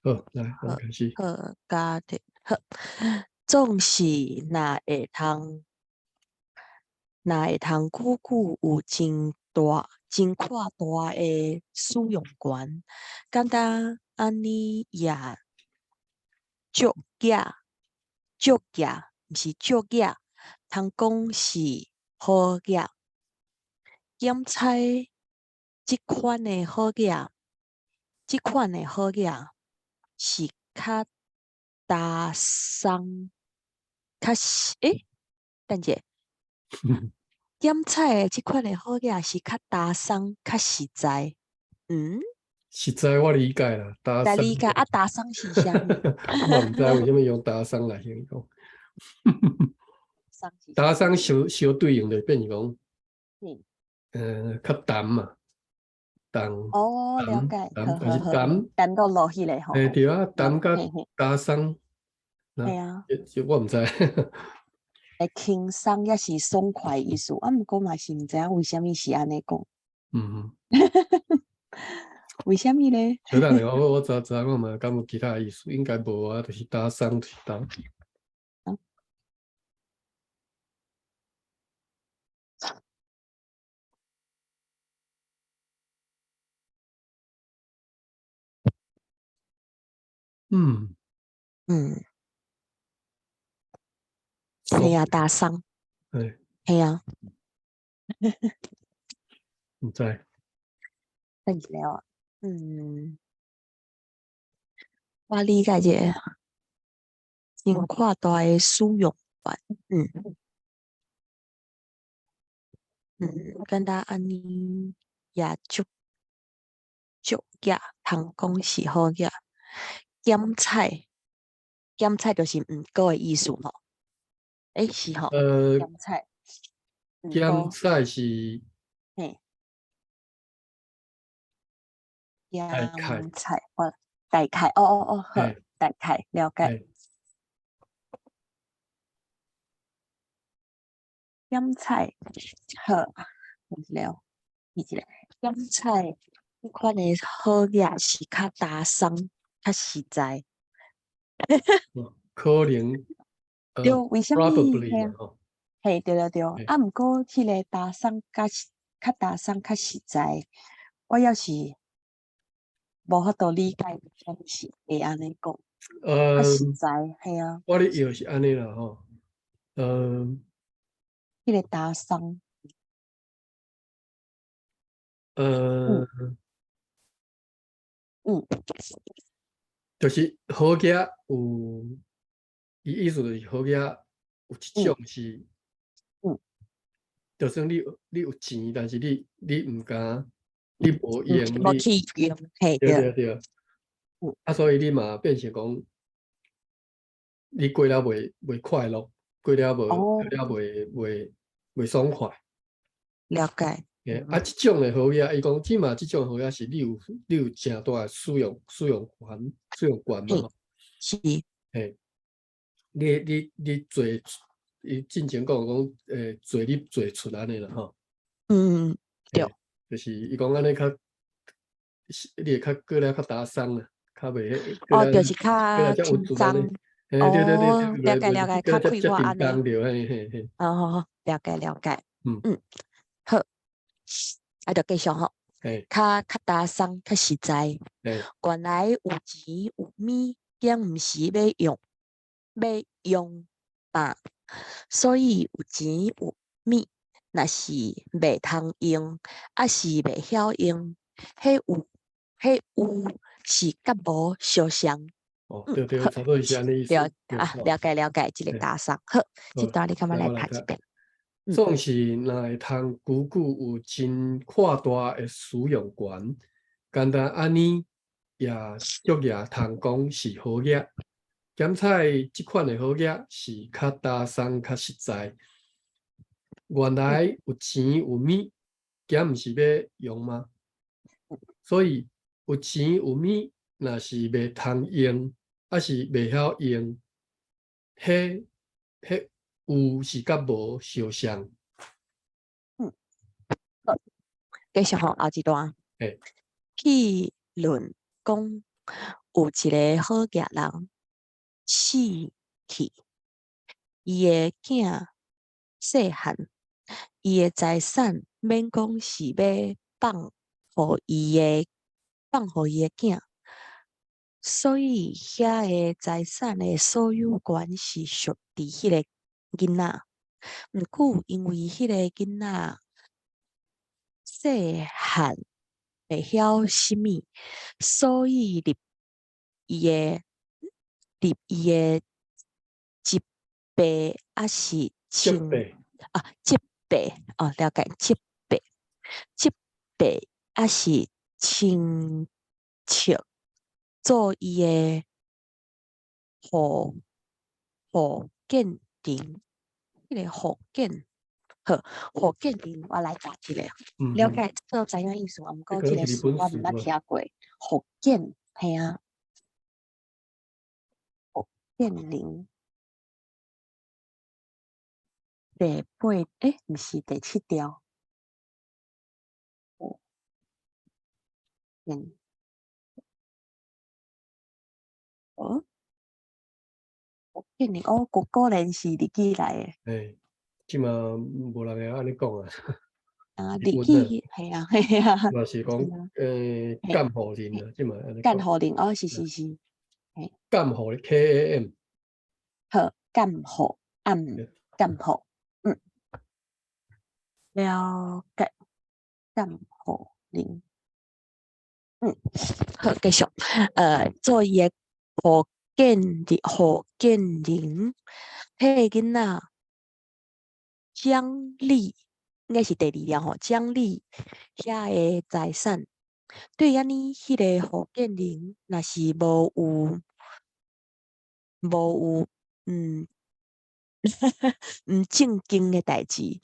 好，來，咱開始。好，家庭好，總是若會通，若會通久久有真大、真闊大的使用權，敢若按呢也足額、足額，毋是足額，通講是好額。檢採這款的好額，這款的好額是較焦鬆，較實，欸，等者，檢採的這款的好額是較焦鬆、較實在，嗯？實在我理解啦，焦鬆。來理解啊，焦鬆是啥物？我毋知為啥物用焦鬆來形容。焦鬆相相對應就變成講，較淡嘛，淡。哦，了解，淡，還是淡？淡到落彼個吼。嘿，對啊，淡佮焦鬆。嘿啊。這我毋知。會輕鬆抑是爽快意思，啊，毋過嘛是毋知影為啥物是按呢講。為啥物咧？小等下，我查查看覓，敢有其他意思？應該無啊，就是焦鬆，就是焦。係啊，焦鬆。係。係啊。毋知。等一下啊，我理解這個，真闊大的使用權，敢若按呢也足足額通講是好額，檢採檢採就是毋過的意思吼，欸，是吼？檢採，檢採是，嘿，大概檢採，我大概，哦哦哦，好，大概了解。檢採，好，了，記一下，檢採這款的好額是較焦鬆、較實在。可能，對，為啥物？ Probably 嘿，對對對，啊，毋過彼個焦鬆較較焦鬆較實在，我猶是無法度理解為啥物是會按呢講。較實在，嘿啊。我咧譯是按呢啦吼，彼個焦鬆。就是好額有，伊意思就是好額有一種是，就算你有錢，但是你毋敢，你無用，無去用，嘿，對對對。啊，所以你嘛變成講，你過了袂快樂，過了無過了袂爽快。了解。啊，這種的好額，伊講這馬這種好額是你有誠大的使用權嘛。是。嘿，你做，伊進前講講，做你做出按呢啦吼。對。就是伊講按呢較，你會較過了較焦鬆啦，較袂。哦，就是較輕鬆。對對對，了解了解，較快活按呢。嘿嘿嘿。哦，了解了解。嗯，好。啊，就繼續吼，較焦鬆，較實在。原來有錢有物，兼毋是欲用，欲用吧？所以有錢有物，若是袂通用，抑是袂曉用，彼有是佮無相像。哦，對對，差不多是按呢意思。對啊，了解了解，這個焦鬆。好，這段你敢欲來讀一遍？總是若會通久久有真闊大的使用權，簡單按呢也足額通講是好額。檢採這款的好額是較焦鬆、較實在。原來有錢有物，兼毋是欲用嗎？所以有錢有物，若是袂通用，抑是袂曉用，彼有是佮無相像。好，繼續吼，後一段。譬論講有一个好額人死去，伊的囝細漢，伊的財產免講是欲放予伊的囝，所以遐个財產的所有權是屬佇彼个囡仔。毋過因為彼個囡仔細漢袂曉啥物，所以入伊的侄伯抑是親啊侄伯哦，了解侄伯侄伯抑是親戚做伊的護見人，彼个護見好護見人，我來查一下，了解做知影意思，毋過這个詞我毋捌聽過。護見嘿啊，護見人第八欸，毋是第七條。護見哦，護見人哦，果然是日語來的。嘿，這馬無人會按呢講啊。啊，日語嘿啊嘿啊。嘛是講監護人啊，這馬按呢監護人哦，是是是，嘿。監護人 KAM。好，監護，監護，了解，監護人，好，繼續，做伊的護見人，彼个囡仔獎勵，應該是第二條吼，獎勵遐个財產，對按呢，彼個護見人若是無有毋正經的代誌，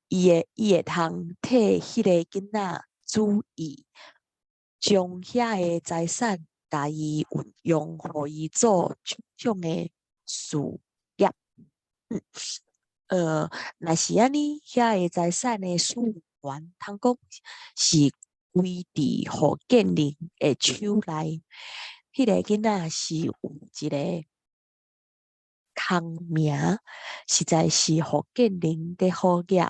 伊會通替彼个囡仔主意，將遐个財產共伊運用，予伊做種種的事業。若是按呢，遐个財產的使用權，通講是歸佇護見人的手內。彼个囡仔是有一个空名，實在是護見人佇好額。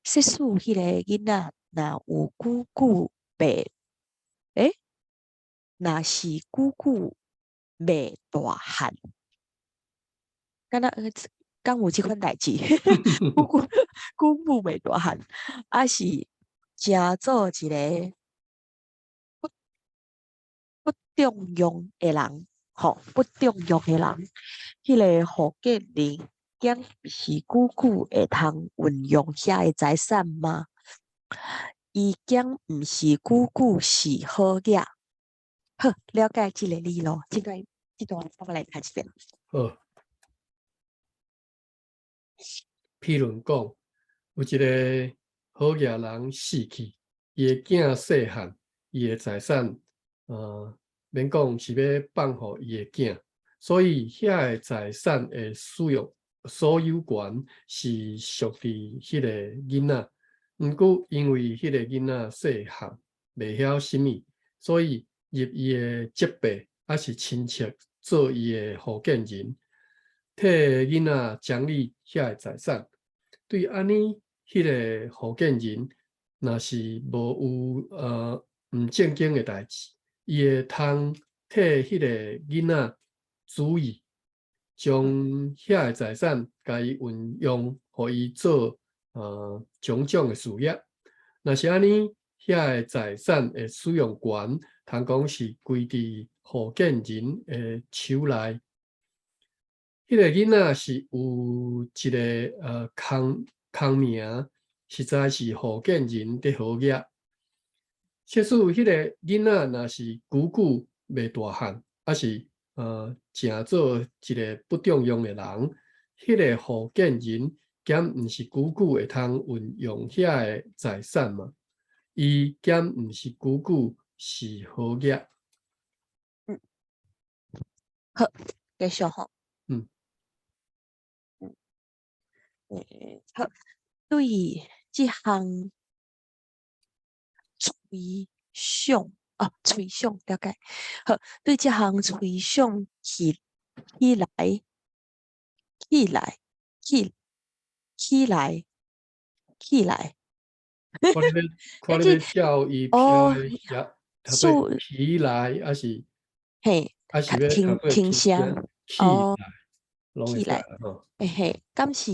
設使彼個囡仔若有久久袂，若是久久袂大漢，敢若敢有這款代誌？久久久久袂大漢，抑是成做一个不重用的人，吼，不重用的人，彼个護見人敢是久久會通運用遐个財產嗎？伊敢毋是久久是好額？好，了解這个理咯。這段我來讀一遍。好。譬如講，有一个好額人死去，伊的囝細漢，伊的財產，免講是欲放予伊的囝，所以遐个財產的所有權是屬佇彼个囡仔。毋過因為彼個囡仔細漢，袂曉啥物，所以入伊的侄伯抑是親戚做伊的護見人，替囡仔整理遐个財產。對按呢，彼個護見人若是無有毋正經的代誌，伊會通替彼個囡仔主意，將遐個財產共伊運用，予伊做種種的事業。若是按呢，遐個財產的使用權，通講是歸佇護見人的手內。彼個囡仔是有一个空名，實在是護見人佇好額。設使彼個囡仔若是久久袂大漢，抑是成做一个不重用的人，彼个護見人敢毋是久久會通運用遐个財產嗎？伊敢毋是久久是好額？好，繼續吼。好，對這項推想，哦，揣想了解。好，對這項揣想起起來，起來，起起來，起來。看你欲看你欲照伊拼的寫，讀做起來，抑是抑是欲輕讀做輕聲起哦，來，起來，欸嘿，敢是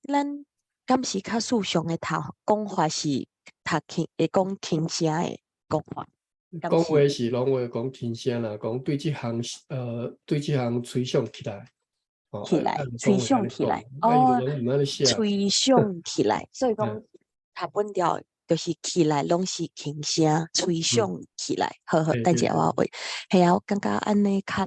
咱敢是較順暢的讀講法是讀輕會講輕聲的講法？講話是攏會講輕聲啦，講對這項對這項揣想起來，起來，揣想起來，哦，揣想起來，所以講讀本調就是起來攏是輕聲，揣想起來，好好，等下我會，係啊，我感覺按呢較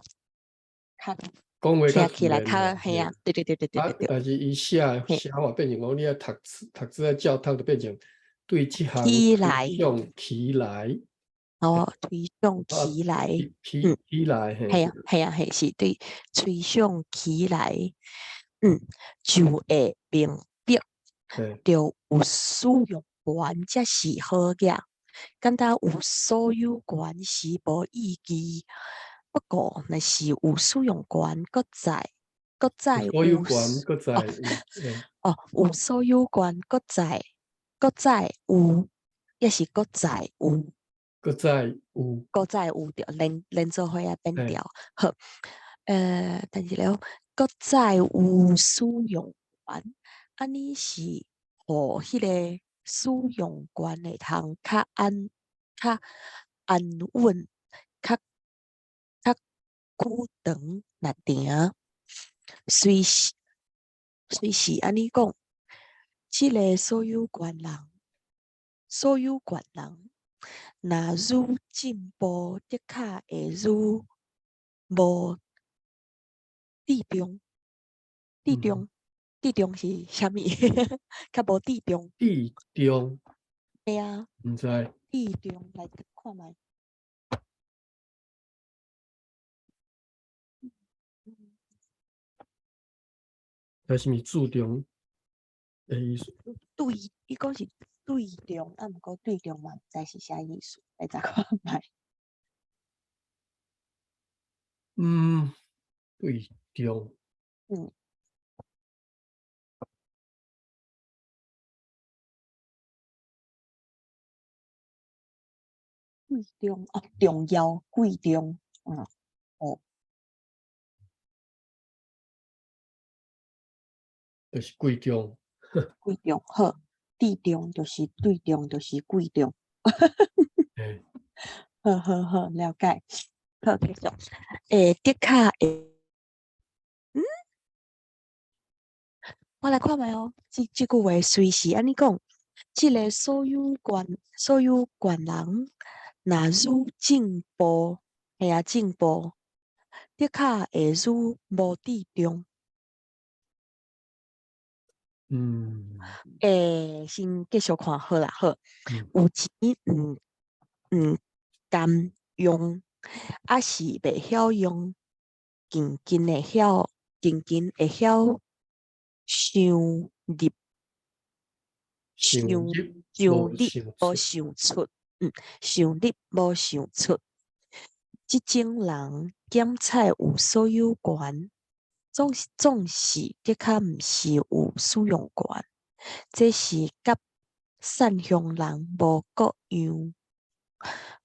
較講話較聽起來較係啊，對對對對對對。但是伊寫寫法變成講你愛讀讀字愛照讀，就變成對這項起來，想起來。哦，揣想起來，起起來，係啊，係啊，係是對，揣想起來，就會明白，著有使用權才是好額，敢若有所有權是無意義。不過，若是有使用權，閣再閣再所有權，閣再哦，有所有權，閣再閣再有，抑是閣再有。閣再有，閣再有著連連做伙仔變調。好，但是了，閣再有使用權，按呢是予彼個使用權會通較安較安穩，較較久長來定。隨時隨時按呢講，這个所有權人，所有權人。若愈進步，的確會愈無注重，注重，注重是啥物？較無注重。注重。對啊。毋知。注重來看覓。這是毋注重的意思？對，伊講是對重，啊，毋過對重嘛，毋知是啥意思，來查看覓。對重。貴重哦，重要，貴重，哦。就是貴重。貴重，好，注重就是對重，就是貴重。好好好，了解。好，繼續。的確會，我來看覓哦。這這句話隨時按呢講，這个所有權所有權人，若愈進步，係啊進步，的確會愈無注重。先繼續看好啦，好。有錢毋毋甘用，抑是袂曉用，緊緊會曉，緊緊會曉想入，想想入想入無想無出，想出，想入無想出。這種人檢採有所有權，總是總是的確毋是有使用權，這是佮散鄉人無各樣。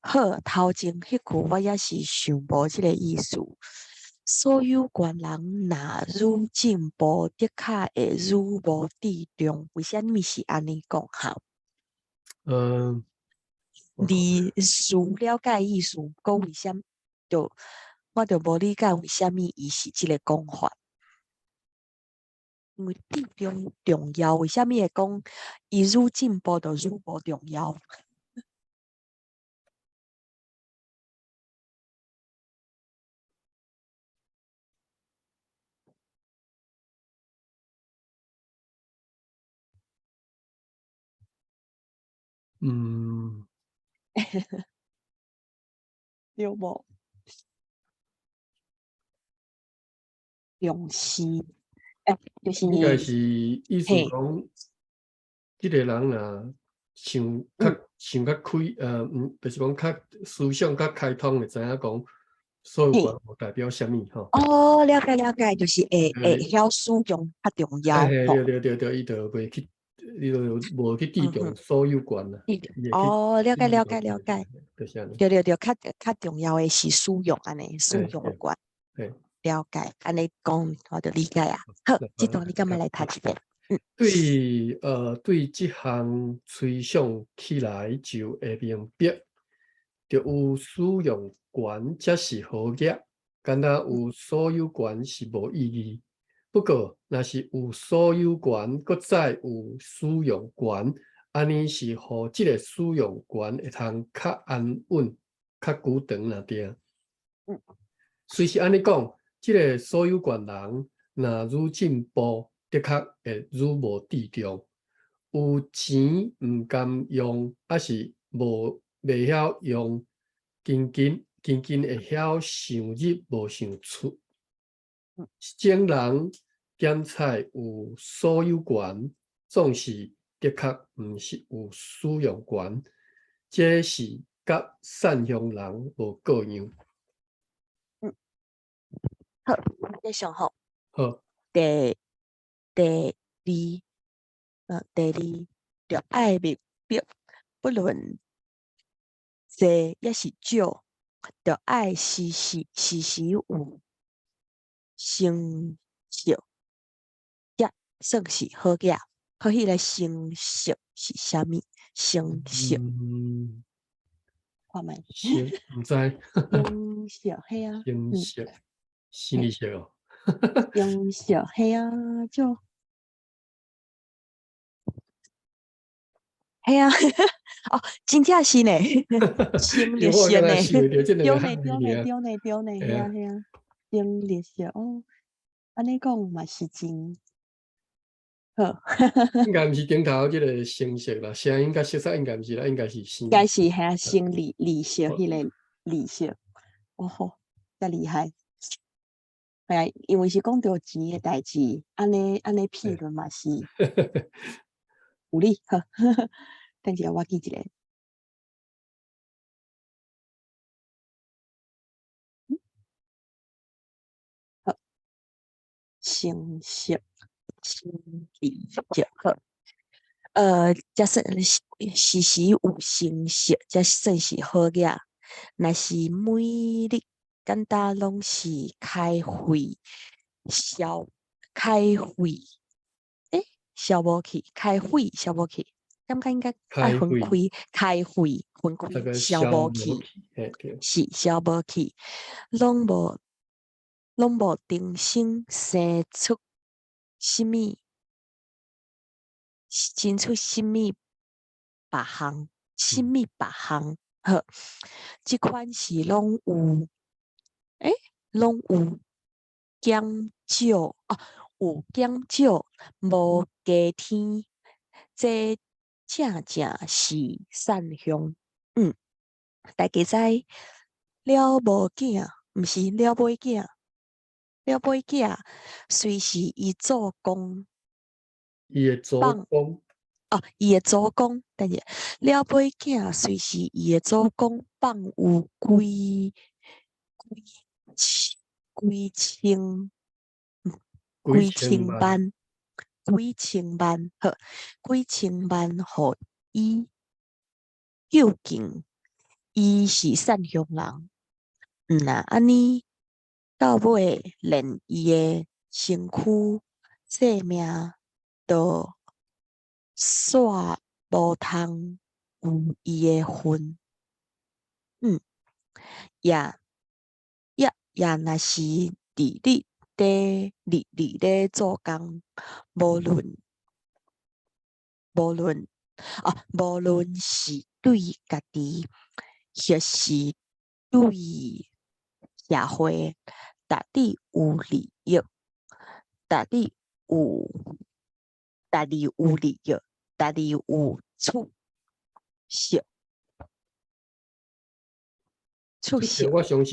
好，頭前彼句我也是想無這个意思。所有權人若愈進步，的確會愈無注重。為啥物是按呢講？哈？你是了解意思，講為啥就我就無理解為啥物伊是這个講法。因為注重重要，為啥物會講伊愈進步就愈無重要？對無？重視，就是應該是意思講，這个人若想較想較開，就是講較思想較開通，會知影講所有權無代表啥物吼。哦，了解了解，就是會曉使用較重要。嘿，對對對對，伊就袂去，伊就無去注重所有權啦。哦，了解了解了解。就是按呢。對對對，較重要的是使用按呢，使用權。了解，按呢講我就理解啊。好，這段你敢欲來讀一遍？對這項推想起來就會明白，著有使用權才是好額，敢若有所有權是無意義。不過，若是有所有權，閣再有使用權，按呢是予這个使用權會通較安穩、較久長爾定。雖是按呢講，這个所有權人若愈進步，的確會愈無注重。有錢毋甘用，抑是無袂曉用，緊緊緊緊會曉想入無想出。這種人檢採有所有權，總是的確毋是有使用權，這是佮散鄉人無各樣。好，繼續吼。好。第二，著愛明白，不論濟抑是少，著愛時時時時有成色，才算是好額。好，彼个成色是啥物？成色。看覓。毋知。成色，嘿啊。成色，生理色哦。成色，嘿啊，就。嘿啊，哦，真正是呢，生理色呢，對呢，對呢，對呢，對呢，嘿啊嘿啊，生理色哦，按呢講嘛是真好。應該毋是頂頭這个成色啦，聲音佮色彩應該毋是啦，應該是生。應該是嘿生理綠色，彼个綠色，哦吼，遮厲害。嘿啊，因為是講著錢的代誌，按呢按呢騙論嘛是有理。好，等一下我記一下。好，成色，生理色，好。才算時時有成色，才算是好額。若是每日簡單攏是開費消開費，消無去，開費消無去，感覺應該愛分開，開費分開消無去，是消無去，攏無重新生出啥物，生出啥物別項，啥物別項，好，這款是攏有，攏有減少，哦，有減少，無加添，這正正是散鄉。大家知了無囝，毋是了尾囝，了尾囝隨是伊祖公，伊的祖公，哦，伊的祖公，等下，了尾囝隨是伊的祖公放有幾幾幾千幾千萬，幾千萬，好，幾千萬予伊，究竟伊是散鄉人，毋若按呢到尾連伊的身軀性命都煞無通有伊的份，也若是日日咧日日咧做工，無論是對家己，抑是對社會，逐日有利益，逐日有利益，逐日有出色。出色，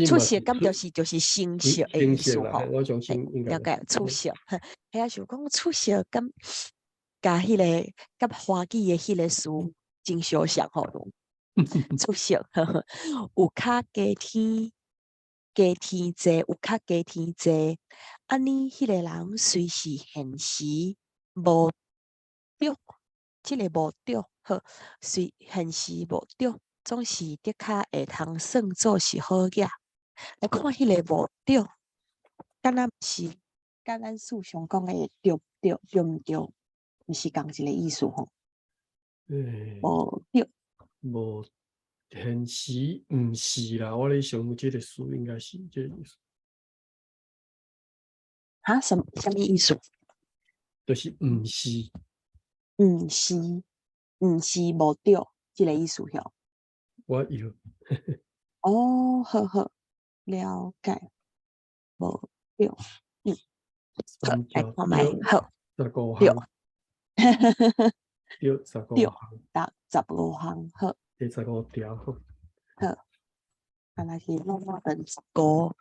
出色，敢就是成色的意思吼。了解出色，嘿啊，想講出色，敢佮彼个佮華語的彼个詞真相像吼。出色，有較加添加添濟，有較加添濟，按呢，彼个人雖是現時無著，這个無著，好，雖現時無著，總是的確會通算做是好額。來看彼个無著，敢若毋是佮咱思想講的著著對毋對？毋是仝一个意思吼。無著。無現時毋是啦，我咧想這个詞應該是這个意思。哈？啥物意思？就是毋是。毋是，毋是無著，這个意思吼。我有。哦，好好，了解。無著，好，來看覓，好。十五項。對，十五項。十五項，好。第十五條。好。敢若是攏我等十五，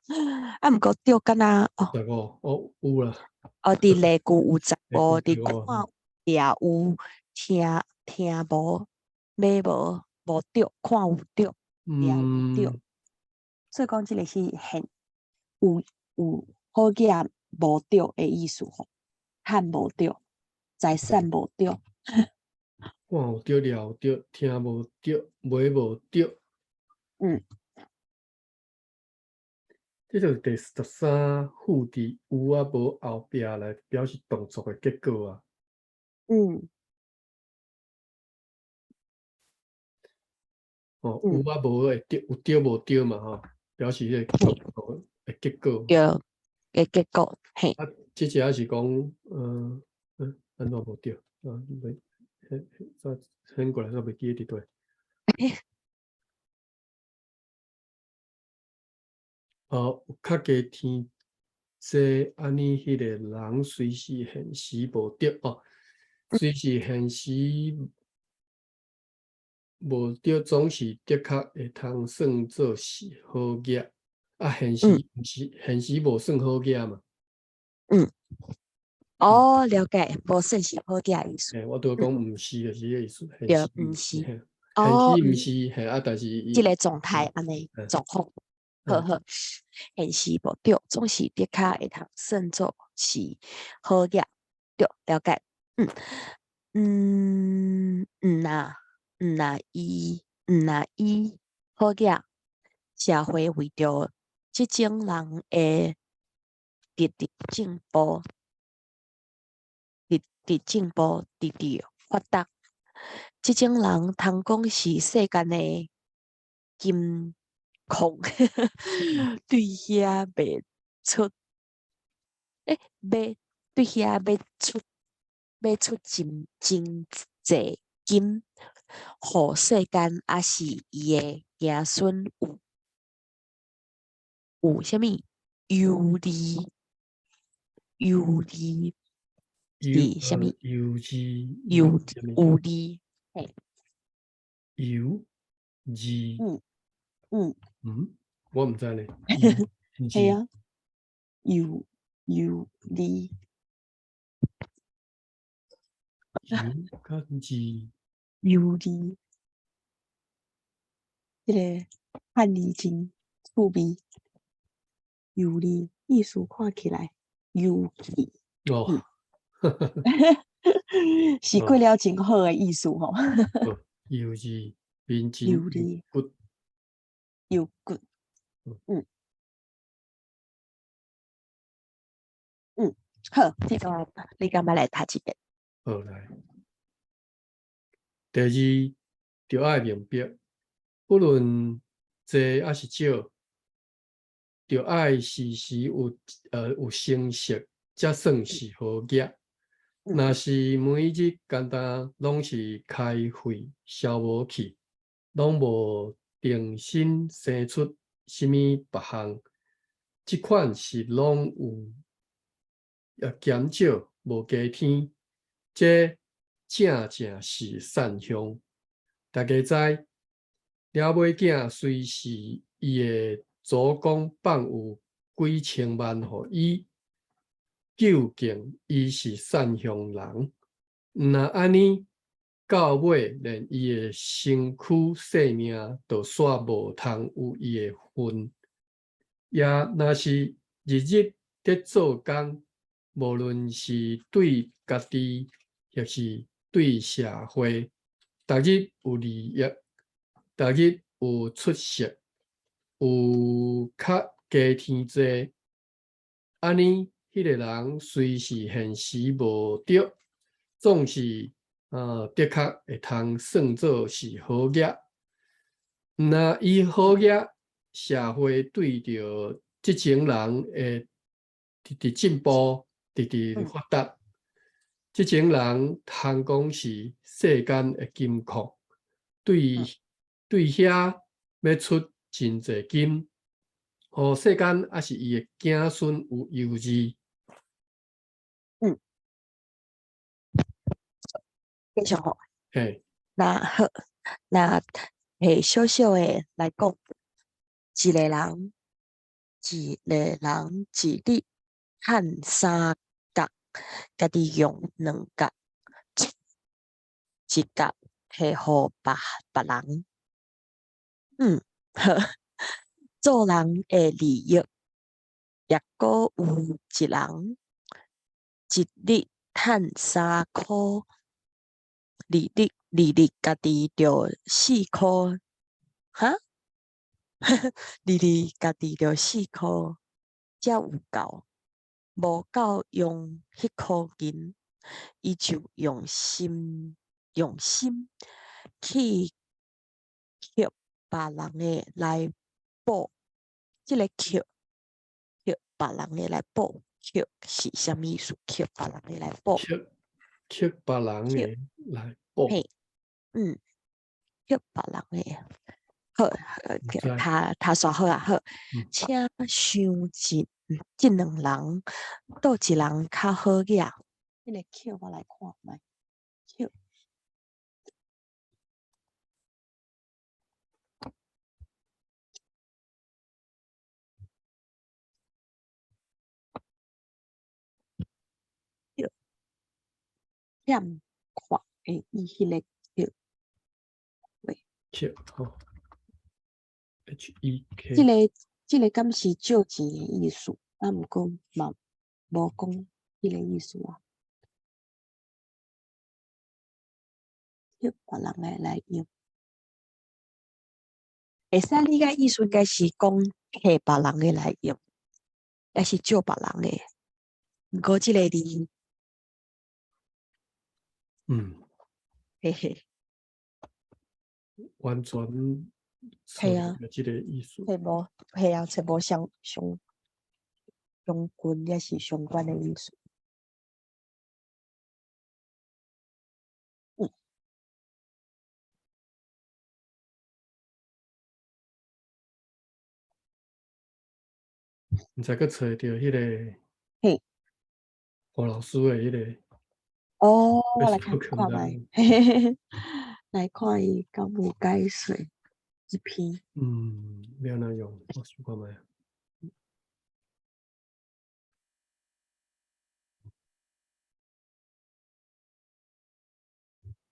啊，毋過著敢若哦。十五，哦，有啦。哦，佇例句有十五，佇看掠有聽聽無買無無著，看有著，掠有著。所以講這个是現有有好額無著的意思吼，趁無著，財產無著。看有著，掠有著，聽無著，買無著。這就是第十三副佇有啊無後壁來表示動作的結果啊。哦，有啊無會著，有著無著嘛吼，表示彼个動作的結果。對，的結果，嘿。啊，這只是講，按怎無著？啊，袂，彼彼，轉過來，煞袂記得佇佗。哦，有較加添濟按呢，彼个人雖是現時無著哦，雖是現時無著，總是的確會通算做是好額。啊，現時毋是現時無算好額嘛？哦，了解，無算是好額意思。嘿，我拄仔講毋是，就是彼个意思。對，毋是。現哦，時毋是，嘿啊，但是這个狀態按呢狀況。好好，現時無著，總是的確會通算做是好額，對，了解。毋若毋若伊毋若伊好額，社會為著這種人的直直進步，直直進步，直直發達，這種人通講是世間的金礦，對遐賣出，買對遐買出買出真真濟金，予世間抑是伊的子孫有有啥物優利？優利是啥物？優字優有利，嘿。優字。我毋知呢。嘿啊，優優利。優較字。優利。這个漢字真趣味。優利意思看起來有趣。哦。是過了真好的意思吼。優字面真優利骨。有骨。好，這個你敢欲來讀一遍？好來。第二，著愛明白，不論濟抑是少，著愛時時有有成色，才算是好額。若是每日干焦攏是開廢消無去，攏無重新生出啥物別項，這款是攏有減少無加添，這正正是散凶。大家知，了尾囝雖是伊的祖公放有幾千萬予伊，究竟伊是散凶人？毋若按呢，到尾連伊的身軀性命都煞無通有伊的份。也若是日日佇做工，無論是對家己，抑是對社會，逐日有利益，逐日有出息，有較加添濟，按呢，彼個人雖是現時無得，總是的確會通算做是好額。若伊好額，社會對著這種人會直直進步，直直發達。這種人通講是世間的金礦，對遐欲出真濟金，予世間抑是伊的子孫有優勢。繼續吼。嘿。那好，那提小小的來講，一個人，一個人一日趁三角，家己用兩角，一角提予別別人。好，做人的利益，抑閣有一人，一日趁三箍，二日家己著四箍，哈？二日家己著四箍，才有夠，無夠用彼箍銀，伊就用心去乞別人的來補。這个乞別人的來補，乞是啥物意思？乞別人的來補。乞別人的來補。嘿，乞別人的。好，讀讀煞好啊，好。請想這這兩人，佗一人較好額？彼个乞我來看覓，乞。欠缺的伊彼个乞。乞吼，H E K。這个敢是借錢的意思？啊，毋過嘛無講彼个意思啊。乞別人的來用，會使理解意思應該是講提別人的來用，抑是借別人的。毋過這个字，嘿嘿。完全係啊，這个意思。係無，係啊，揣無相近，抑是相關的意思。毋知閣揣著彼个黃老師的彼个。哦，我來看看覓，嘿嘿嘿，來看伊敢有解說這篇。欲按怎用？我試看覓。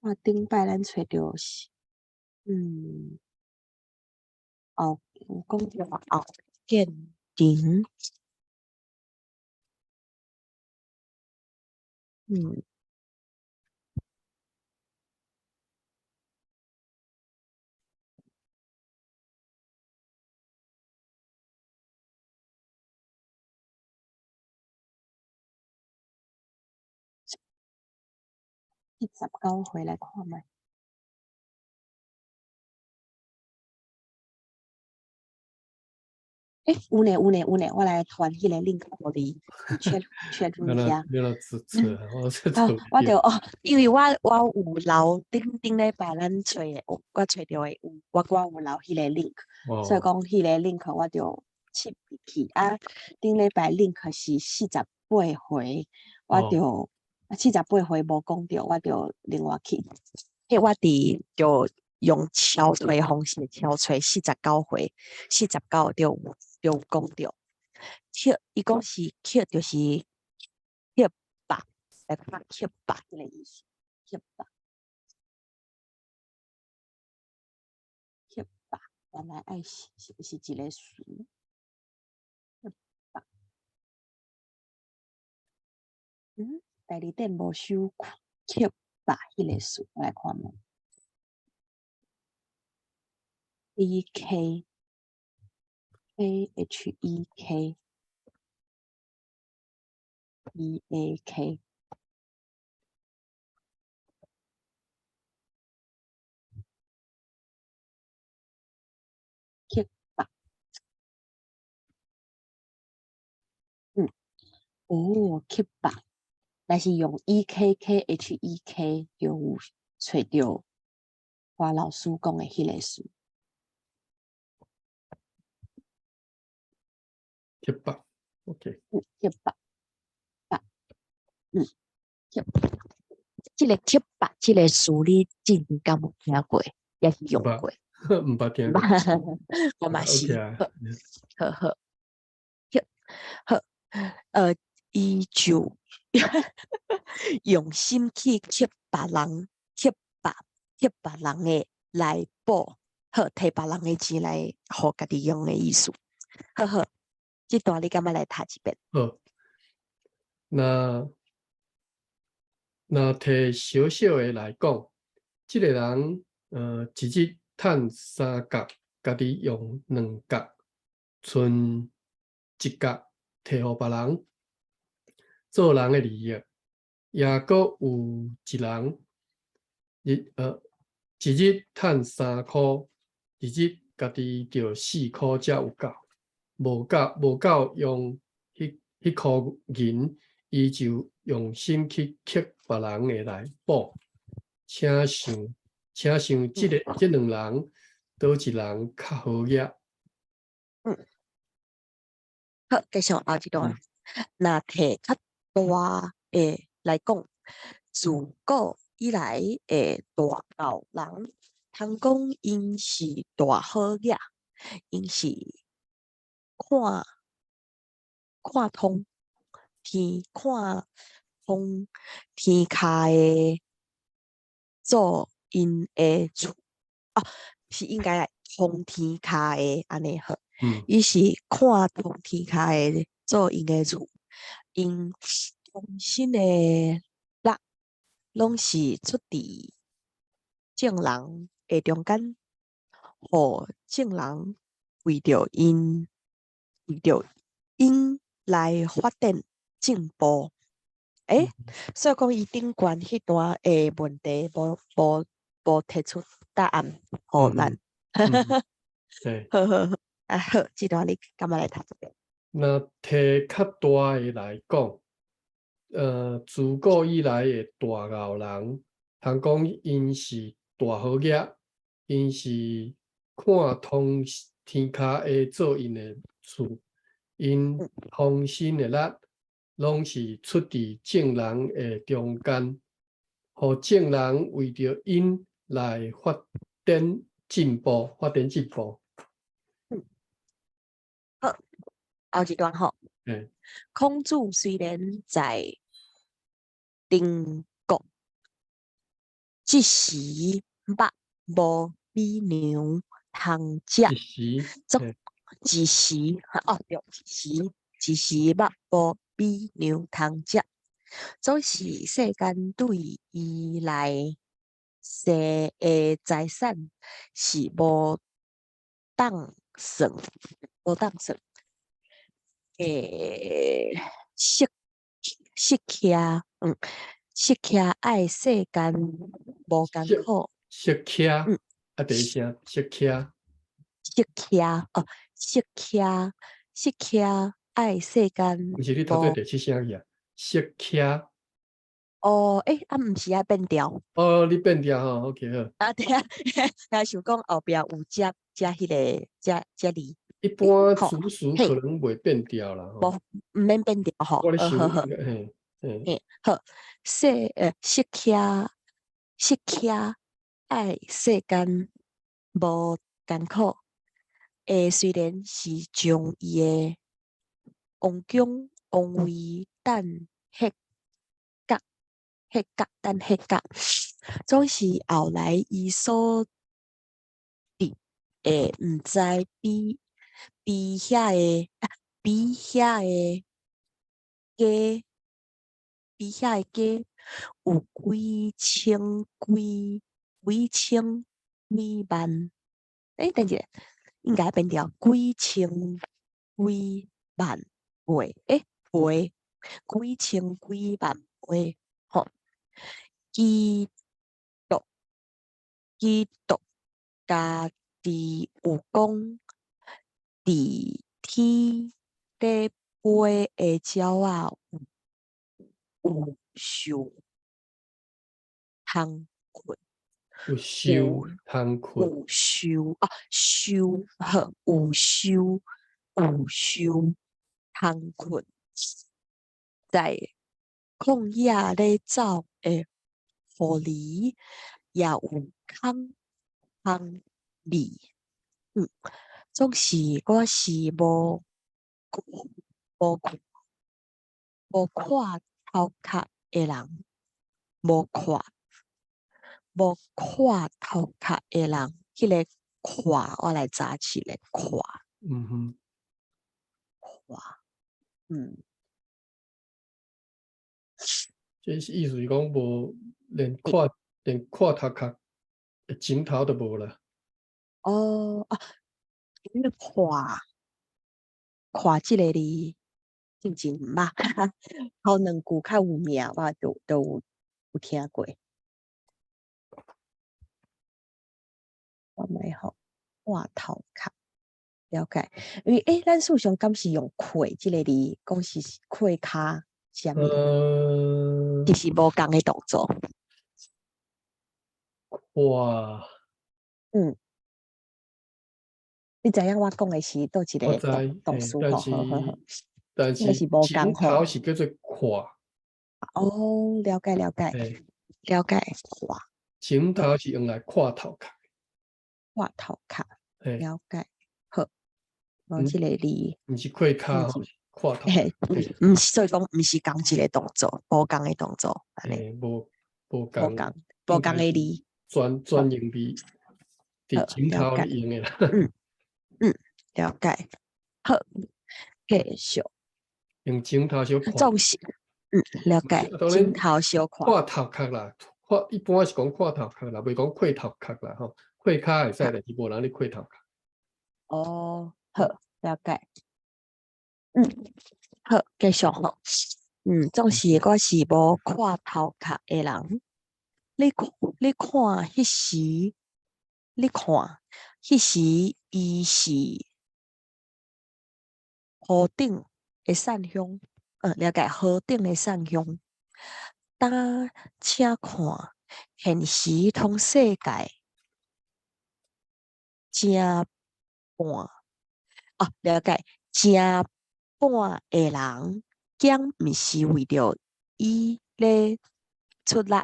我頂擺咱揣著是，後有講著後建場。79回來看覓。欸，有呢有呢有呢，我來傳彼個 link 予你，chat chat 入遐。你若找我哦，我就哦，因為我有留頂頂禮拜咱揣的，我揣著的有，我有留彼個 link，所以講彼個 link 我就切入去。啊，頂禮拜 link 是48回，我就48回無講著，我就另外去。彼我佇就用敲揣方式敲揣49回，49就有講著。乞，伊講是乞，就是乞別，來看乞別彼个意思，乞別。原來愛是一个詞。刻薄。大字典無收刻薄彼个詞，我來看覓。E K K H E K B A K 刻薄。哦，刻薄，若是用 E K K H E K 就有揣著華老師講的彼個詞。刻薄，OK。刻薄，薄，刻，這个刻薄這个詞你之前敢有聽過，抑是用過？毋捌聽過。我嘛是。 OK 啊。好好，好，伊就用心去刻別人，刻薄，刻別人的來補，好，提別人的錢來予家己用的意思。好好，這段你敢欲來讀一遍？好，若提小小的來講，這个人，一日趁3角，家己用2角，賰1角提予別人，做人的利益。抑閣有一人，一日趁3箍，二日家己著4箍才有夠，無夠用彼箍銀，伊就用心去刻別人的來補。請想這兩人，佗一人較好額？好，繼續後一段。若提較大的來講，自古以來的大鰲人，通講𪜶是大好額，𪜶是看通天跤的做𪜶的厝，哦，是應該愛通天跤的按呢好。伊是看通天跤的做𪜶的厝，𪜶通身的力攏是出佇眾人的中間，予眾人為著𪜶來發展進步。所以講伊頂懸彼段的問題無提出答案予咱。好好好，啊好，這段你敢欲來讀一遍？若提較大的來講，自古以來的大鰲人，通講𪜶是大好額，𪜶是看通天跤的做𪜶的厝，𪜶通身的力，攏是出佇眾人的中間，予眾人為著𪜶來發展進步，發展進步。好，後一段吼。孔子雖然在鄭國，一時捌無米糧通食，一時，一時，哦對，一時捌無米糧通食，總是世間對伊來生的財產是無當算，無當算。釋迦愛世間無艱苦。釋迦，啊，第一聲釋迦。釋迦，哦，釋迦，釋迦愛世間。毋是你讀做第七聲去啊？釋迦。哦，啊，毋是愛變調。哦，你變調吼，OK 好。啊對啊，啊想講後壁有遮彼个遮字。一般主詞可能袂變調啦，無，毋免變調吼。我咧想，嘿，嘿，好，釋迦愛世間無艱苦，雖然是將伊的王宮王位等歇角，歇角等歇角，總是後來伊所佇會毋知比遐个比遐个加有幾千幾幾千幾萬，欸，等一下，應該變掉幾千幾萬倍，欸，倍，幾千幾萬倍，吼，基督基督家己有講，佇天咧飛的鳥仔有受通睏，有受通睏，有受啊，受好，有受有受通睏，在曠野咧走的狐狸也有空空味。總是我是無無無看頭殼的人，無看無看頭殼的人，彼个看我來查一下看。看，這是意思是講無連看頭殼的枕頭都無啦。哦啊，因為看看這个字進前毋捌，頭兩句較有名，我都有聽過。我欲吼看頭殼，了解。因為欸，咱事實上敢是用膾這个字，講是膾跤啥物？其實無仝的動作。哇。你知影我講的是佗一個我知，動詞但是吼？好好好，但是應該是無枕仝吼。頭是叫做膾。哦，了解了解，了解，膾。枕頭是用來看頭殼。看頭殼，了解，好。無這个字。毋是膾跤吼，看頭。嘿，毋是，所以講毋是仝一个動作，無仝的動作，按呢。無無仝。無仝，無仝的字。專用佇枕頭咧用的啦。嗯，了解。好，繼續。用枕頭小看。總是，了解。枕頭小看。看頭殼啦，看一般是講看頭殼啦，袂講膾頭殼啦吼。膾跤會使，但是無人咧膾頭殼。哦，好，了解。好，繼續吼。總是我是無看頭殼的人。你看，你看，彼時，你看，彼時伊是何等的善鄉，了解何等的善鄉。但請看，現時通世界正半，哦，了解正半的人，敢毋是為著伊咧出力，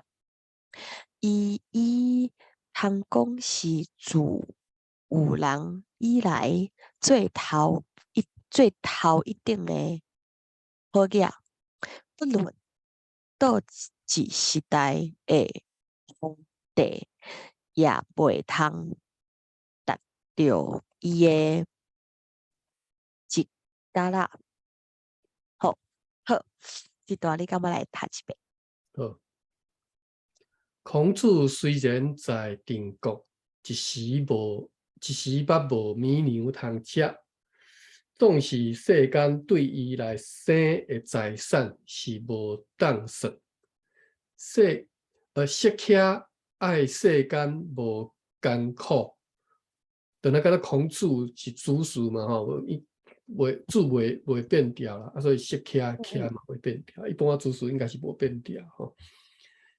伊通講是自有人以來最頭一等的好額，不論佗一時代的皇帝，也袂通達著伊的一角仔。好，好，這段你敢欲來讀一遍？好。孔子雖然在鄭國一時捌無物糧通食，總是世間對伊來生的財產是無當算。釋迦愛世間無艱苦，等下敢若孔子是祖師嘛吼，伊袂字袂變掉啦，啊所以釋迦迦嘛袂變掉，一般祖師應該是無變掉吼。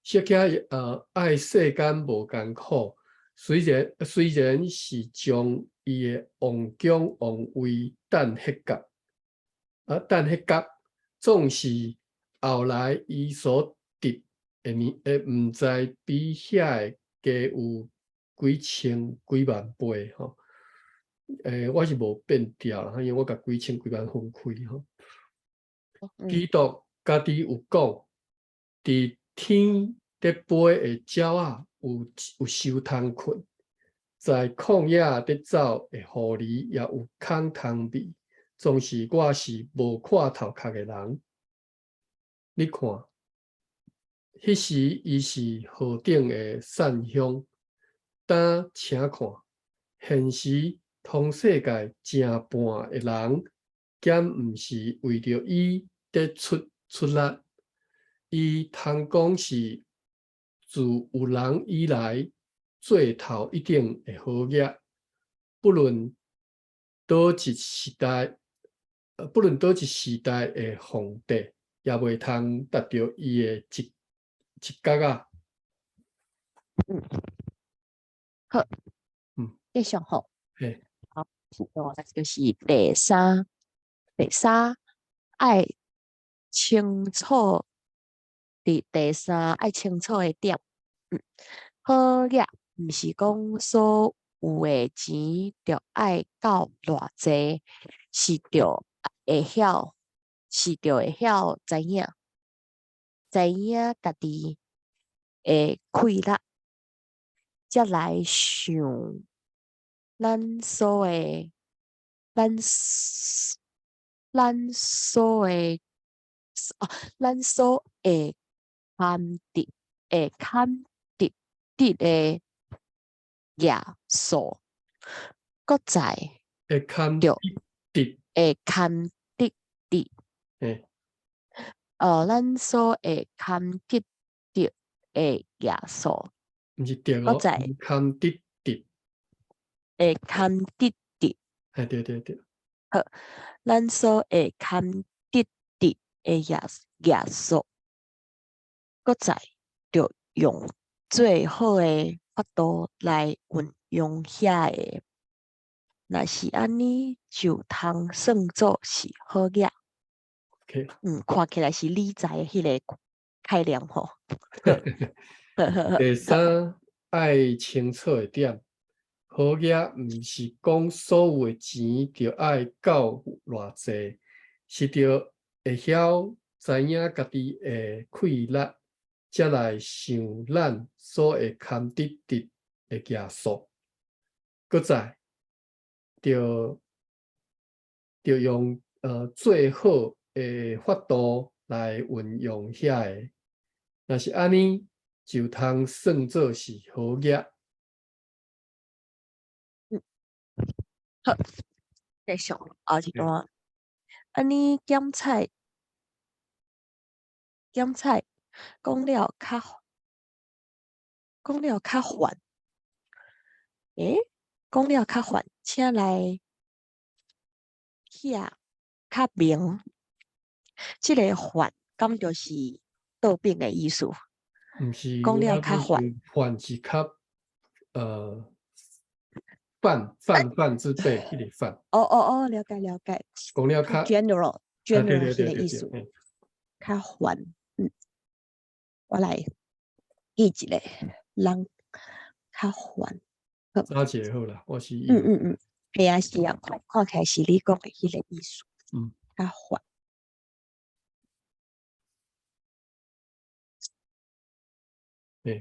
釋迦愛世間無艱苦，雖然是將伊的王宮王位擲彼角，啊擲彼角，總是後來伊所得的物，會毋知比遐个加有幾千幾萬倍吼。我是無變調啦，因為我共幾千幾萬分開吼。基督家己有講，佇天咧飛的鳥仔有受通睏，在曠野佇走的狐狸也有空蟲味，總是我是無看頭殼的人。你看，彼時伊是何等的散鄉，但請看，現時通世界成半的人，敢毋是為著伊佇出出力？伊通講是自有人以來做頭一等的好額，不論佗一時代，不論佗一時代的皇帝，也袂通達著伊的一一角仔。好，繼續吼。嘿。好，就是第三，第三愛清楚，佇第三愛清楚的點，好額毋是講所有的錢著愛夠偌濟，是著會曉，是著會曉知影，知影家己的氣力，才來想咱所的，咱咱所的，哦，咱所會堪得會堪得得的額數，閣再會堪得得，會堪得得，咱所會堪得得的額數，毋是得哦，堪得得，會堪得得，嘿，對對對。好，咱所會堪得得的額額數，閣再著用最好的法度來運用遐个。若是按呢，就通算做是好額。 看起來是理財的彼个概念吼。第三愛清楚的點，好額毋是講所有的錢著愛夠偌濟，是著會曉知影家己的氣力，才來想咱所會堪得得的額數。閣再，著著用最好的法度來運用遐个。若是按呢，就通算做是好額。好，繼續後一段。按呢檢採，檢採講了較，講了較煩。講了較煩，請來寫較明。這个煩，敢就是倒反的意思？毋是，講了較煩，煩是較泛泛泛之輩，彼个泛。哦哦哦，了解了解。講了較 general general 彼个意思，較泛。我來記一下，人較泛。早一个好啦，我是。係啊是啊，看看起來是你講的彼个意思。較泛。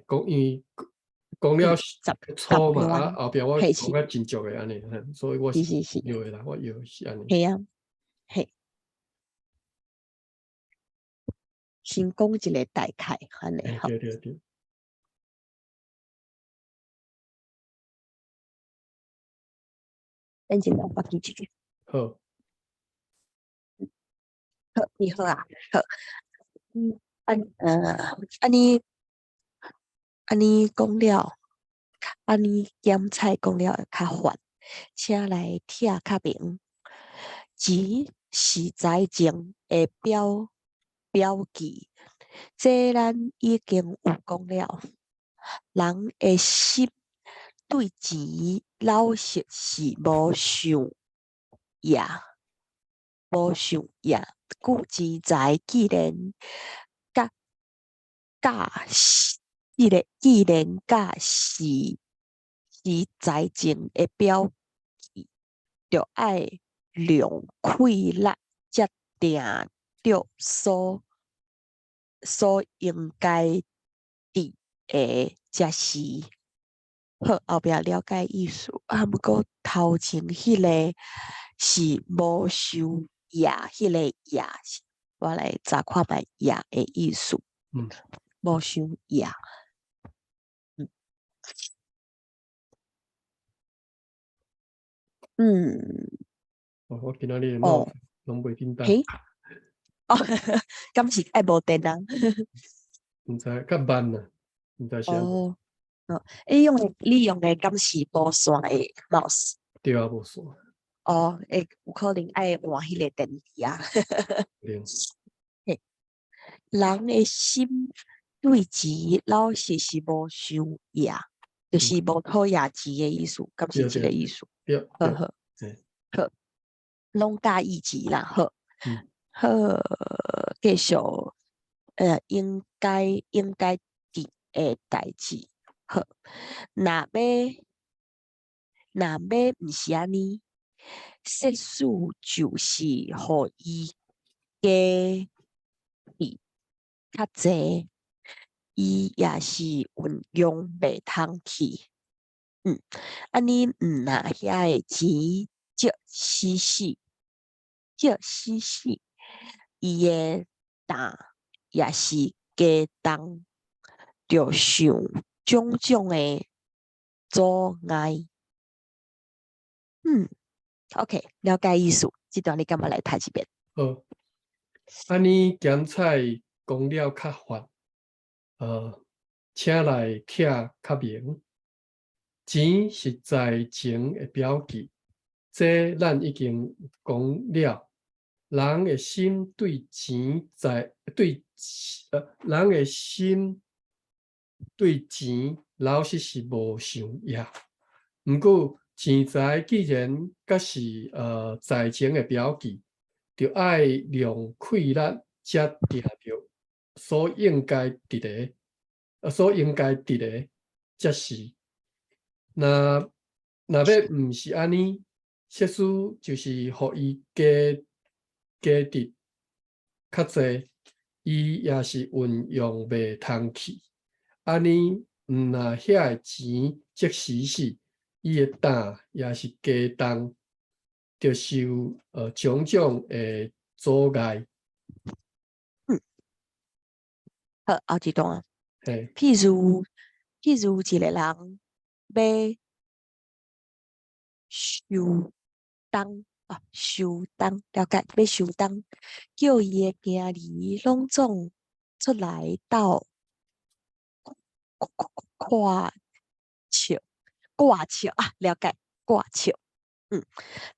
講因為講了粗嘛，啊後壁我講較真足的按呢，所以我是搖的啦，我搖是按呢。係啊，嘿。先講一个大概，按呢吼。對對對。等陣我記一下。好。好，你好啊，好。按呢，按呢講了，按呢檢採講了較煩，請來拆較明。錢是財政的標標記，這咱已經有講了。人的心對錢老實是無想也，無想也。故錢財既然佮佮是，這个既然佮是是財政的標記，著愛量氣力才定著所所應該佇的才是。好，後壁了解意思。啊，毋過頭前彼个是無受掖，彼个掖是，我來查看覓掖的意思。無受掖。哦，我今仔日的mouse 攏袂振動。嘿？哦，敢是愛無電啊？毋知，較慢啊，毋知是按怎。哦，哦，你用的敢是無線的 mouse？對啊，無線。哦，會有可能愛換彼个電池啊。對。嘿，人的心對錢老實是無傷掖，就是無討厭錢的意思，敢是這个意思？對。好好，好，攏佮意錢啦，好。好，繼續，應該得的代誌，好。若欲毋是按呢，設使就是予伊加佇較濟，伊也是運用袂通去。按呢毋若遐个錢積死死，積死死，伊的擔也是加重，著受種種的阻礙。OK，了解意思。這段你敢欲來讀一遍？好，按呢檢採講了較發，請來聽較明。錢是財情的標記，這咱已經講了。人的心對錢在對，人的心對錢老實是無想掖。毋過錢財既然閣是財情的標記，就愛用氣力才定著所應該得的，所應該得的才是。若欲毋是按呢，設使就是予伊加得較濟，伊也是運用袂通去。按呢，毋若遐个錢積死死，伊的擔也是加重，著受種種的阻礙。好，後一段。嘿。譬如一个人欲收冬啊，收冬，了解，欲收冬，叫伊的囝兒攏總出來鬥看笑，掛笑啊，了解，掛笑，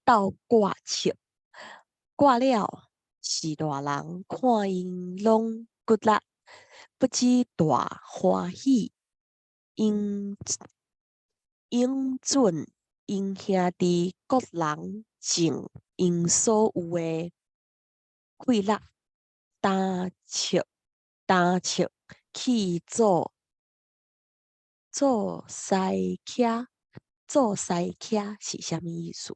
鬥掛笑，掛了是大人看𪜶攏骨力，不止大歡喜，應準𪜶兄弟各人盡𪜶所有的氣力，擔笑去做師車，做師車是啥物意思？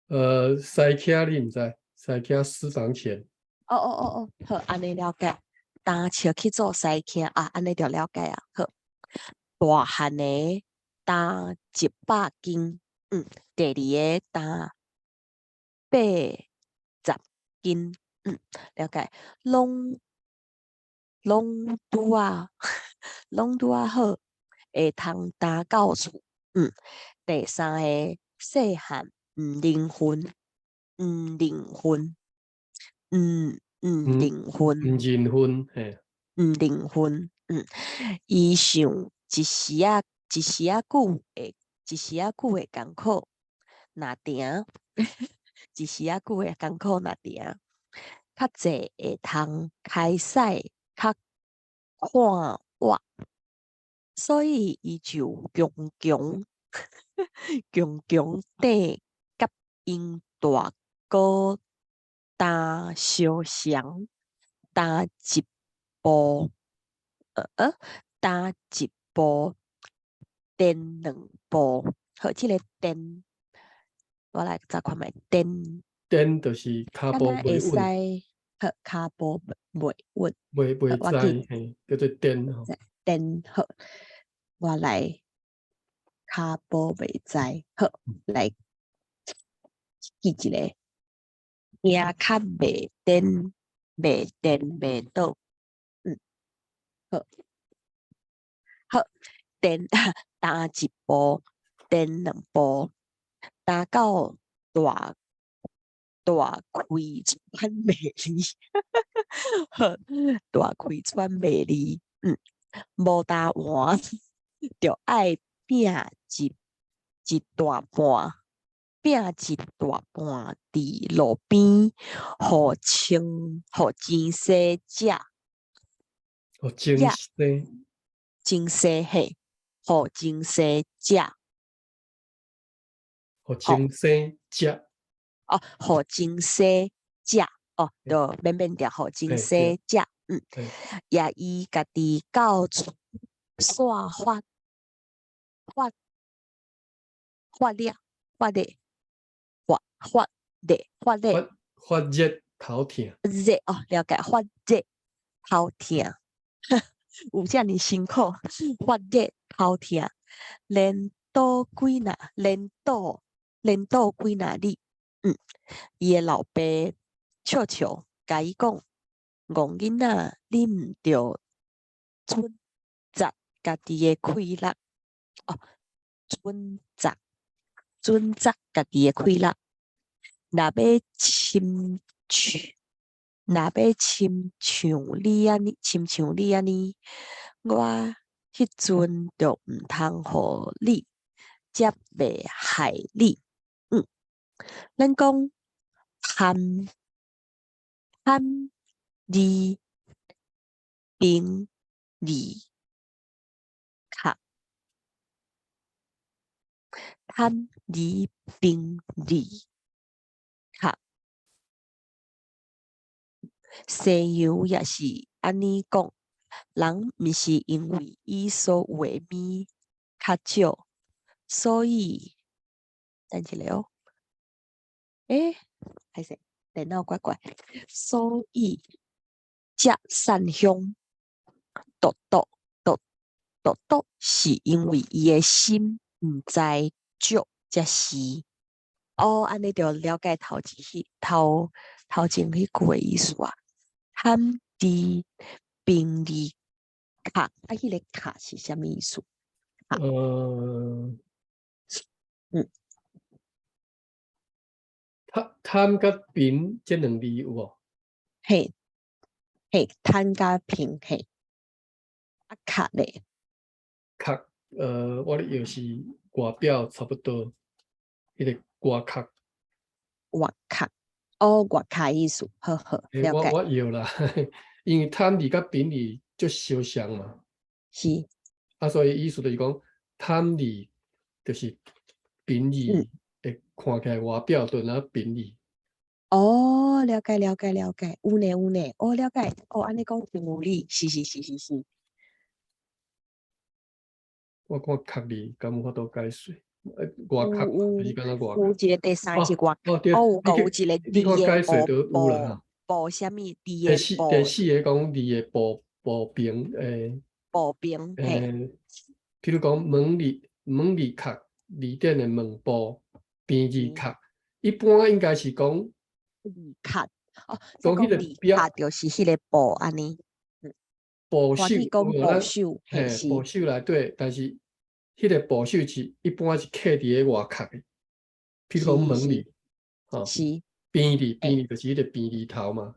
師車你毋知？師車私房錢。哦哦哦哦，好，按呢了解。擔笑去做師車啊，按呢就了解啊。好，大漢的擔100斤，第二个擔80斤，了解。攏拄仔好，會通擔到厝。第三个細漢毋認份，毋認份，毋認份，毋認份，嘿。毋認份，伊想一時仔久會艱苦，若定，一時仔久會艱苦，若定，較濟會通開使較寬活，所以伊就強強強強綴佮𪜶大哥擔相雙，擔一步，顛兩步。好，這个顛，我來查看覓顛。顛就是跤步敢若會使袂穩。好，跤步袂穩。袂知，嘿，叫做顛吼。顛好，我來跤步袂知。好，來記一个，驚較袂顛，袂顛袂倒。好，好，顛踏一步，顛兩步，踏到大大氣喘袂利，好，大氣喘袂利，無焦換，著愛拚一大半，拚一大半佇路邊，予清予精細食，予精細，精細嘿，予精細食，予精細食，哦，予精細食，哦，就免變掉，予精細食，也伊家己到厝煞發發發了發咧發發咧發咧發發熱頭疼，熱哦，了解，發熱頭疼，有遮爾辛苦，發熱頭疼，連倒幾若，連倒連倒幾若里，伊的老爸笑笑，共伊講：戇囡仔，你毋著準則家己的氣力，哦，準則準則家己的氣力。若欲親像，若欲親像你按呢，親像你按呢，我彼陣就毋通予你，才袂害你。咱講貪貪字平字較，貪字平字較，西洋也是按呢講，人毋是因為伊所有的物較少，所以等一下哦，欸，歹勢，電腦怪怪，所以才散香獨獨獨獨獨，是因為伊的心毋知足才是。哦，按呢就了解頭一彼頭頭前彼句的意思啊。貪字平字較，啊，彼个較是啥物意思？貪貪佮貧這兩字有無？嘿，嘿，貪佮貧，嘿，啊，較咧？較，我咧藥是外表差不多，彼个外殼。外殼，哦，外殼意思，好好，了解。我我藥啦，因為貪字佮貧字足相像嘛。啊，所以意思就是講，貪字就是貧字，會看起來外表就若貧字。哦，了解了解了解，有呢有呢，哦，了解，哦，按呢講真有理，是是是是是。我看殼字敢有法度解釋？外殼就是敢若外有一個第三隻外哦，對，哦，有有一個你看解釋就有啦。部啥物字第四第四个講字的步步兵誒，步兵誒，譬如講門字門字殼字典的門部邊字殼，一般應該是講字殼哦，講彼個表就是彼個部按呢，部首，講部首，嘿，部首內底，但是彼個部首是一般是刻佇咧外殼的，譬如講門字，吼，邊字邊字就是彼個邊字頭嘛，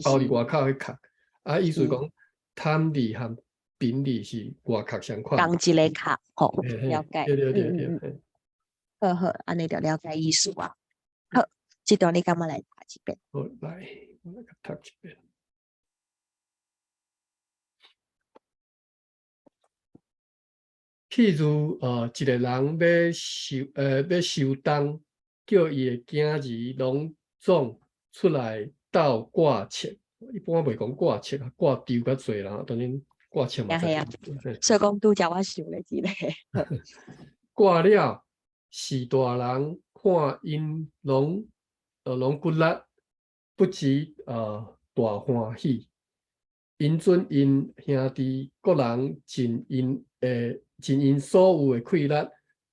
包佇外口彼殼，啊，意思講貪字和貧字是外殼相款，仝一个殼，吼，了解，對對對對，好好，按呢就了解意思啊。好，這段你敢欲來讀一遍？好，來，我來讀一遍。譬如，一个人欲受，欲收冬，叫伊的囝兒攏總出來鬥掛冊。一般袂講掛冊啊，掛軸較濟啦，當然掛冊嘛。係啊，所以講拄才我想咧一个。掛了，序大人看𪜶攏，攏骨力，不止大歡喜。𪜶準𪜶兄弟各人盡𪜶的盡𪜶所有的氣力，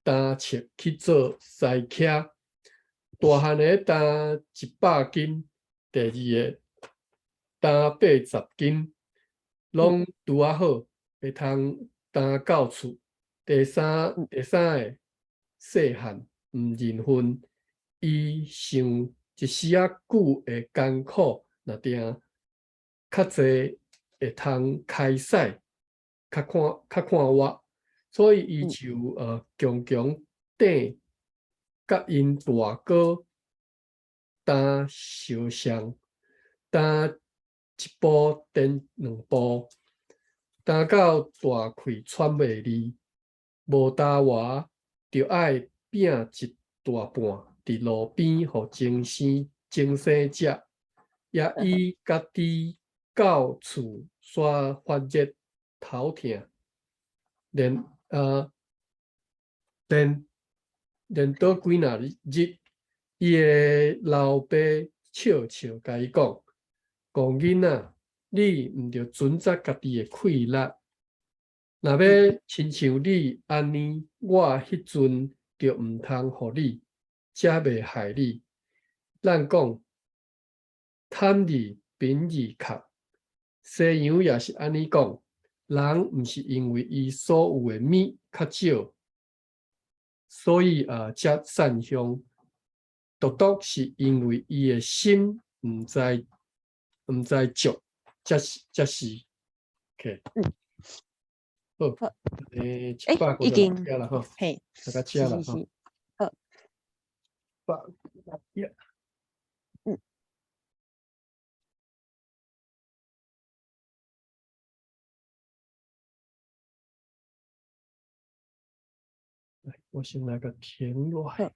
擔冊去做司騎。大漢的擔100斤，第二个擔80斤，攏拄仔好，會通擔到厝。第三个細漢毋認份，伊想一時仔久的艱苦，若定較濟會通開使，較看活，所以伊就強強頂，佮𪜶大哥擔相雙，擔一步顛兩步，擔到大氣喘袂離，無擔活，著愛拚一大半佇路邊予精生食，也伊家己到厝煞發熱頭疼，連倒幾若日，伊的老爸笑笑共伊講：戇囡仔，你毋著準則家己的氣力。若欲親像你按呢，我彼陣就毋通予你，才袂害你。咱講貪字貧字殼，西洋也是按呢講，人毋是因為伊所有的物較少，所以才散凶，獨獨是因為伊的心毋知足，才是。OK，好，156啦吼，嘿，大家遮啦吼，好，百一。來，我先來共停落來。